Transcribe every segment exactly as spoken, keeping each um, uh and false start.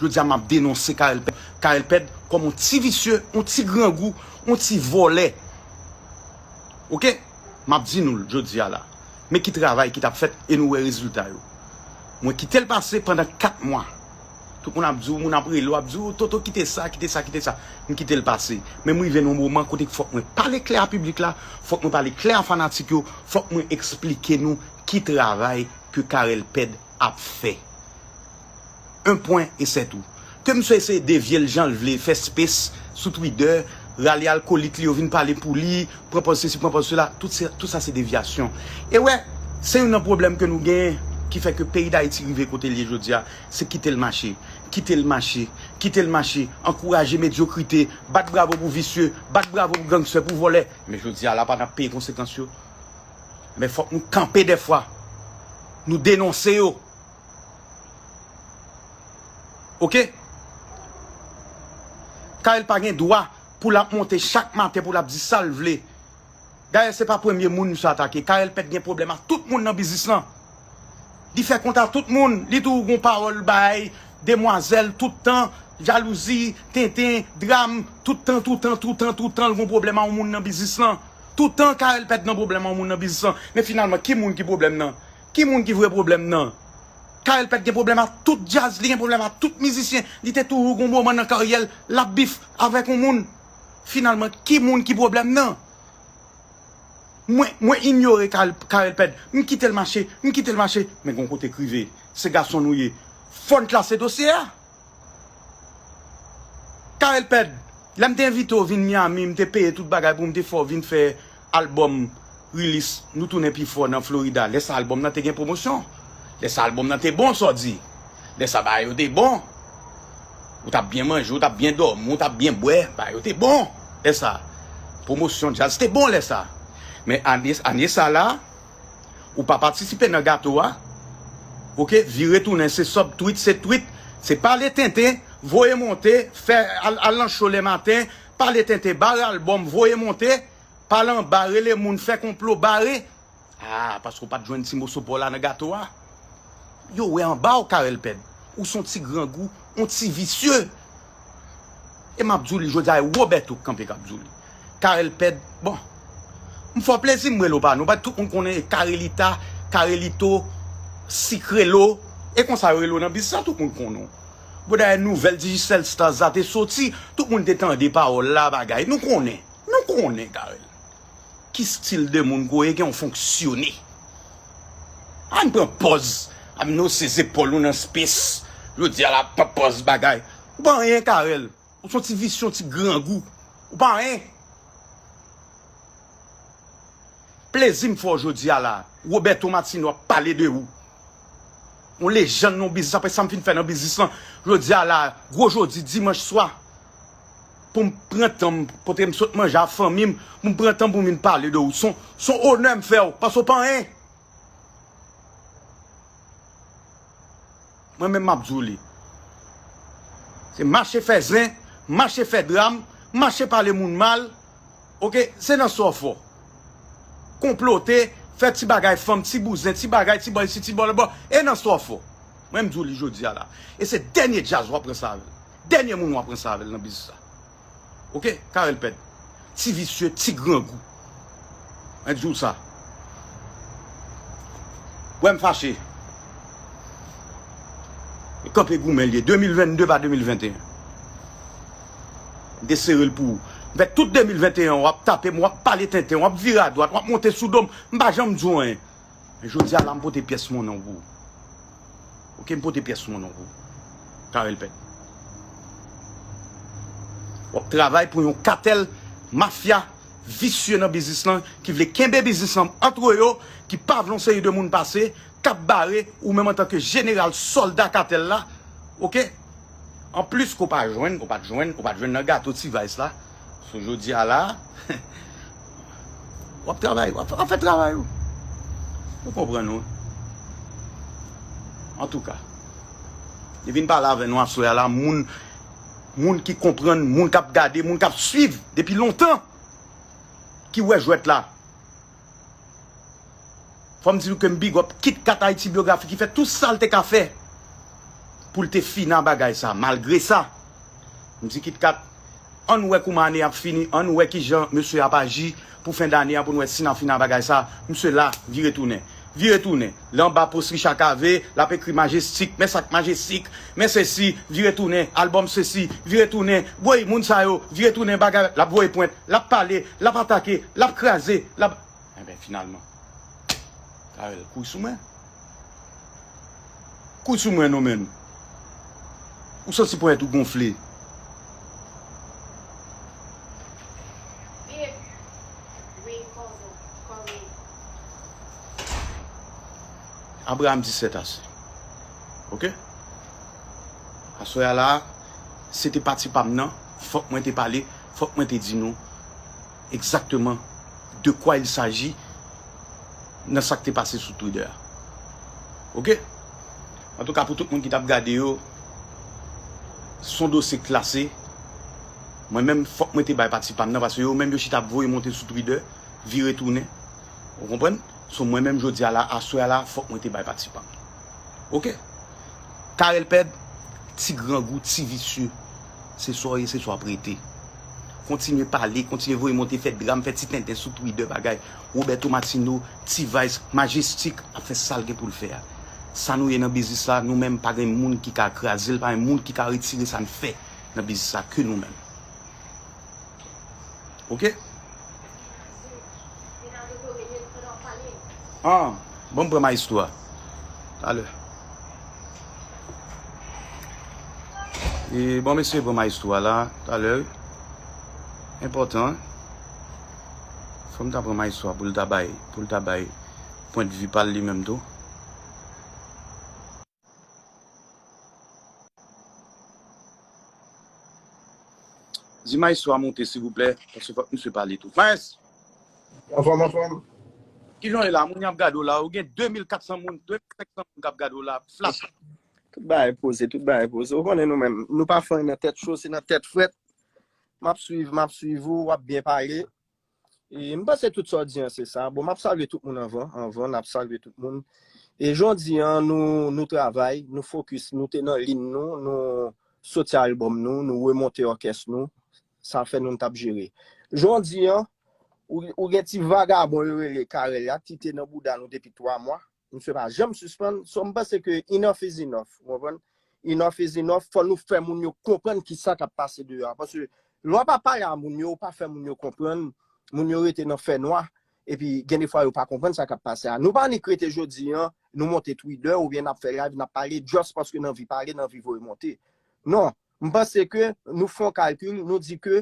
Jodi a m ap denonse Carel Pèd. Carel Pèd kòm yon ti visye, yon ti grangou, yon ti vòlè. Oke? M ap di nou l jodi a la. Men ki travay ki t ap fèt e nou wè rezilta yo. Mwen kite l pase pandan kat mwa. Tout moun ap di w, moun ap rele w, ap di w, "Toto, kite sa, kite sa, kite sa." M kite l pase. Men m rive nan yon moman kote fòk mwen pale klè a piblik la, fòk mwen pale klè a fanatik yo, fòk mwen eksplike nou ki travay ke Carel Pèd ap fè. Un point et c'est tout. Ke misye eseye devye l jan l vle, fè space sou Twitter, rale alkolik li yo vin pale pou li, pran pòz sesi, pran pòz sela, tout, se, tout sa se devyasyon. E wè, se youn nan pwoblèm ke nou genyen ki fè ke peyi Dayiti rive kote l ye jodi a, se kite l mache, kite l mache, kite l mache, ankouraje medyokrite, bat bravo pou visye, bat bravo pou gangstè, pou vòlè. Men jodi a la pa n ap peye konsekans yo. Men fòk nou kanpe dèfwa. Nou denonse yo. Oke? Carel pa gen dwa pou l ap monte chak maten pou l ap di sa l vle. Dayè, se pa premye moun misye atake. Carel Pèd gen pwoblèm ak tout moun nan biznis lan. Li fè kont a tout moun. Li toujou gon pawòl bay demwazèl tout tan, jalouzi, tenten, dram, tout tan, tout tan, tout tan, tout tan, l gon pwoblèm a yon moun nan biznis lan. Tout tan, Carel Pèd nan pwoblèm a yon moun nan biznis lan. Men finalman, ki moun ki pwoblèm nan? Ki moun ki vre pwoblèm nan? Carel Pèd gen pwoblèm ak tout djaz, li gen pwoblèm ak tout mizisyen. Li te toujou gon moman nan karyè l, l ap bif avèk yon moun. Finalman, ki moun ki pwoblèm nan? Mwen, mwen inyore Carel, Carel Pèd. M kite l mache, m kite l mache. Men gon kote k rive. Se gason nou ye. Fò n klase dosye a. Carel Pèd, lè m te envite w vin Miami, m te peye tout bagay pou m te fè w vin fè albòm release, nou tounen pi fò nan Florida. Lè sa albòm nan te gen pwomosyon. Lè sa albòm nan te bon, sa w di. Lè sa bagay yo te bon. Ou t ap byen manje, ou t ap byen dòmi, ou t ap byen bwè. Bagay yo te bon. Lè sa. Pwomosyon djaz te bon lè sa. Men ane, ane sa la, ou pa patisipe nan gato a. Oke, vire tounen, se sub tweet, se tweet, se pale tenten, voye monte, fè al, al nan show lè maten, pale tenten, bare albòm, voye monte, pale anba, rele moun, fè konplo, bare. Ah, paske w pa t jwenn ti moso pa w la nan gato a. Yo wè anba w, Carel Pèd. Ou se yon ti grangou, yon ti visye. E m ap di w li jodi a, e Roberto k kanpe k ap di w li. Carel Pèd, bon. M fè w plezi, m rele w pa non. Paske tout moun konnen e Carelita, Carelito, Sikrelo. E konsa yo rele w nan biznis la, tout moun konnen w. Bon, dayè, nouvèl Digicel Stars la te soti, tout moun te tande pawòl la, bagay. Nou konnen, nou konnen, Carel. Ki stil de moun ke w ye, ke w fonksyone? Ann pran pòz, ann wouze zepòl ou nan space. Jodi a la, pran pòz bagay. Ou pa anyen, Carel. Ou se yon ti visye, yon ti grangou. Ou pa anyen. Plezi m fè w jodi a la. Roberto Martino ap pale de ou. Yon lejann nan biznis, apre sa m fin fè nan biznis lan. Jodi a la, gwo jodi, dimanch swa, pou m pran tan m, kote m sot manje a fanmi m, pou m pran tan pou m vin pale de ou. Se yon, se yon onè m fè w, paske w pa anyen. Mwen menm m ap di w li. Se mache fè zen, mache fè dram, mache pale moun mal. Oke, se nan sa w fò. Konplote, fè ti bagay fanm, ti bouzen, ti bagay, ti bò isi, ti bò lòtbò. E nan sa w fò. Mwen m di w li jodi a la. E se dènye djaz w ap ranse avè l. Dènye moun w ap ranse avè l nan biznis la. Oke, Carel Pèd. Ti visye, ti grangou. Mwen di w sa. Wè m fache. E kanpe goumen l ye. De mil vennde pa de mil venteyen. M te sere l pou ou. M fè tout de mil venteyen, w ap tape m, w ap pale tenten, w ap vire adwat, w ap monte sou do m. M pa janm di w anyen. Men jodi a la, m pote pyès monnen w pou ou. Oke, m pote pyès monnen w pou ou. Carel Pèd. W ap travay pou yon katèl mafya visye nan biznis lan, ki vle kenbe biznis lan antre yo, ki pa vle yon seri de moun pase, k ap bare, ou menm antanke jeneral sòlda katèl la, oke? Anplis ke w pa jwenn, ou pa t jwenn, ou pa t jwenn nan gato T-Vice la. So jodi a la, w ap travay, w ap, w ap fè travay ou. Ou konprann ou. Antouka, li vin pale avè nou aswè a la, moun, moun ki konprann, moun k ap gade, moun k ap swiv depi lontan, ki wè jwèt la. Fò m di nou ke m big up Kit Kat Haïti Biographie ki fè tout sa l te ka fè. pou l te fini ak bagay sa. Malgre sa, m di Kit Kat, ann wè kouman ane a ap fini, ann wè kijan mesye a ap aji pou fen dane a, pou n wè si n ap fini ak bagay sa. Misye la, vire tounen. Vire tounen. Li anba pòs Richard Cavé, l ap ekri Majestic, men sa k Majestic, men sesi, vire tounen, albòm sesi, vire tounen, woy, moun sa yo, vire tounen, bagay, l ap voye pwent, l ap pale, l ap atake, l ap kraze, l ap. Enben, finalman, Carel kouri sou mwen. Kouri sou mwen non, menn. Ou santi ponyèt ou gonfle. Abraham di sèt ase. Oke? Aswè a la, se te pati pa m nan, fòk mwen te pale, fòk mwen te di nou egzakteman de quoi il s'agit nan sa k te pase sou Twitter a. Oke? Antouka, pou tout moun ki t ap gade yo, se yon dosye klase. Mwen menm, fòk mwen te bay pati pa m nan, paske yo menm yo chita ap voye monte sou Twitter, vire tounen. Ou konprann? So, mwen menm, jodi a la, aswè a la, fòk mwen te bay pati pa m. Oke? Carel Pèd, ti grangou, ti visye. Se sa w ye, se sa w ap rete. Kontinye pale, kontinye voye monte, fè dram, fè ti tenten sou Twitter, bagay. Roberto Martino, T-Vice, Majestic ap fè sa l gen pou l fè a. Sa nou ye nan biznis la, nou menm pa gen moun ki ka kraze l, pa gen moun ki ka retire sa n fè nan biznis la ke nou menm. Oke? Ah, bon, m pran maestro a. Talè. E bon, mesye, pran maestro a la, talè. Enpòtan, wi. Fò m ta pran maestro a pou l ta bay, pou l ta bay pwendvi pa l li menm tou. Di maestro a monte, silvouplè, paske fòk misye pale tou. Maes! Anfòm, anfòm. Kijan w ye la? Moun y ap gade w la, ou gen de mil kat san moun, de mil senk san moun k ap gade w la, flat. Tout bagay poze, tout bagay poze. Ou konnen nou menm, nou pa fè anyen nan tèt cho, se nan tèt frèt. M ap swiv, m ap swiv ou, w ap byen pale. E m panse tout sa w di an se sa. Bon, m ap salye tout moun anvan, anvan, n ap salye tout moun. E jan w di an, nou, nou travay, nou fokis, nou te nan liy nou, nou soti albòm nou, nou remonte òkès nou. Sa fè nou t ap jere. Jan w di an, ou, ou gen ti vagabon yo rele Carel la, ki te nan bouda nou depi twa mwa. Misye pa janm sispann. So, m panse ke enough is enough, ou konprann? Enough is enough. Fò nou fè moun yo konprann kisa k ap pase deyò a. Paske lè w pa pale a moun yo, ou pa fè moun yo konprann, moun yo rete nan fènwa, epi gen de fwa yo pa konprann sa k ap pase a. Nou pa annik rete jodi an, nou monte Twitter oubyen n ap fè live, n ap pale, just paske n anvi pale, n anvi voye monte. Non, m panse ke nou fè yon kalkil, nou di ke,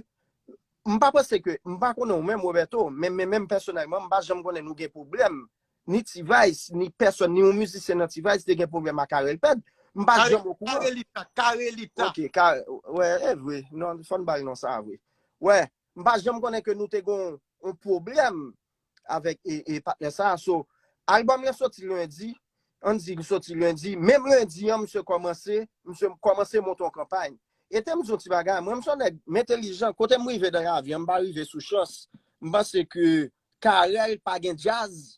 m pa panse ke, m pa konnen ou menm, Roberto, men, men menm pèsonèlman, m pa janm konnen nou gen pwoblèm, ni T-Vice, ni pèsonn, ni yon mizisyen nan T-Vice te gen pwoblèm ak Carel Pèd. M pa janm okouran. Carelita, Carelita. Ok, Ka-, wè, e vre. Non, fò n ba l non sa a vre. Wè, m pa janm konnen ke nou te gen yon, yon pwoblèm avèk e, e patnè sa a. So, albòm lan soti lendi, ann di li soti lendi, menm lendi an, misye kòmanse, misye kòmanse monte yon kanpay. E te m di yon ti bagay, mwen, m se yon nèg, m entelijan, kote m rive nan lavi an, m pa rive sou chans. M panse ke Carel pa gen djaz,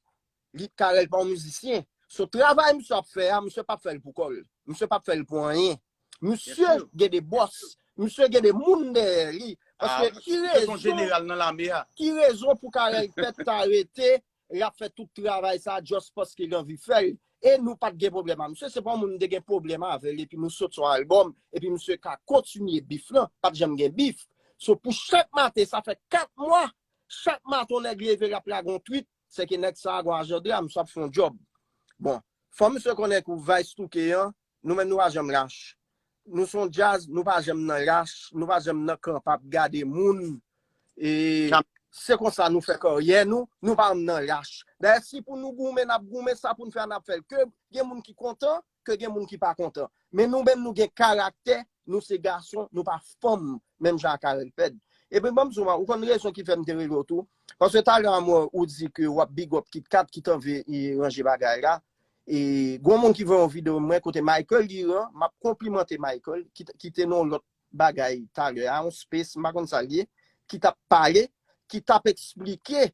li, Carel pa yon mizisyen. So, travay misye ap fè a, misye p ap fè l pou kò l. Misye p ap fè l pou anyen. Misye gen de bòs. Misye gen de moun dèyè li. Paske ki rezon, ki rezon pou Carel Pèd ta rete, l ap fè tout travay sa just paske l anvi fè l? E nou pa t gen pwoblèm a misye. Se pa yon moun m te gen pwoblèm avè l, epi nou sot sou albòm, epi misye ka kontinye bif lan. Pa t janm gen bif. So, pou chak maten, sa fè kat mwa, chak maten yon nèg leve, l ap lage yon tweet, se ke nèg sa a gon ajanda, misye ap fè yon djòb. Bon, fò misye konnen kou Vice touke an, nou menm nou pa janm lach. Nou se yon djaz, nou pa janm nan lach, nou pa janm nan kanpe ap gade moun. E se konsa nou fè karyè nou, nou pa janm nan lach. Dayè, si pou nou goumen, n ap goumen, sa pou n fè a, n ap fè l. Ke gen moun ki kontan, ke gen moun ki pa kontan. Men nou menm nou gen karaktè, nou se gason, nou pa fanm, menm jan ak Carel Pèd. Epi ban m di w, ou konn rezon ki fè m te rele w tou? Paske talè a m wè ou di ke w ap big up Kit Kat ki t anvi e, ranje bagay la. E gon moun ki voye yon videyo mwen kote Michael Iran, m ap konplimante Michael, ki, ki te nan yon lòt bagay talè a, yon space, m pa konn sa l ye, ki t ap pale, ki t ap eksplike,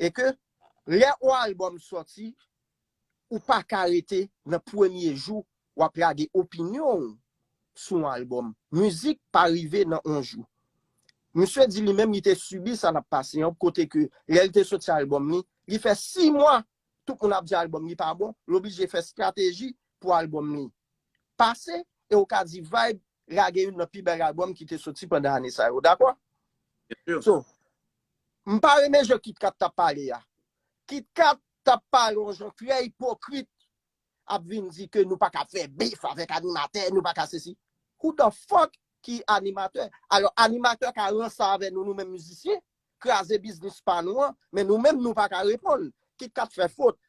e ke lè yon albòm sòti, ou pa ka rete nan premye jou w ap lage opinyon w sou yon albòm. Mizik pa rive nan yon jou. Misye di li menm li te sibi sa n ap pase an, kote ke lè l te soti albòm li, li fè sis mwa, tout moun ap di albòm li pa bon, l oblije fè estrateji pou albòm li pase, e ou ka di Vybz lage youn nan pi bèl albòm ki te soti pandan ane sa yo, dakò? So, m pa renmen jan Kit Kat t ap pale a. Kit Kat t ap pale yon jan trè ipokrit, ap vin di ke nou pa ka fè bif avèk animatè, nou pa ka sesi. Who the fuck ki animatè? Alò, animatè ka ranse avè nou, nou menm mizisyen, kraze biznis pa nou an, men nou menm nou pa ka reponn. Kit Kat fè fot.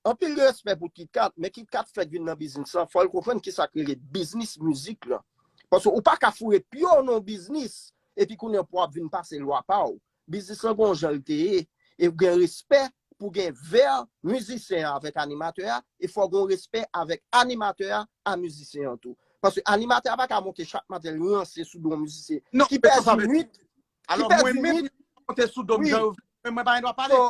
Anpil respè pou Kit Kat, men Kit Kat fèk vin nan biznis lan, fò l konprann kisa k rele biznis mizik lan. Paske ou pa ka foure pye w nan yon biznis, epi kounye a pou w ap vin pase lwa pa w. Biznis lan gon jan l te ye, e gen respè pou gen vè mizisyen an avèk animatè a, e fò gon respè avèk animatè a a mizisyen an tou. Paske animatè a pa ka monte chak maten li ranse sou do yon mizisyen ki pèdi nwit, ki pèdi nwit. Monte sou do m jan yo vle, men mwen pa gen dwa pale.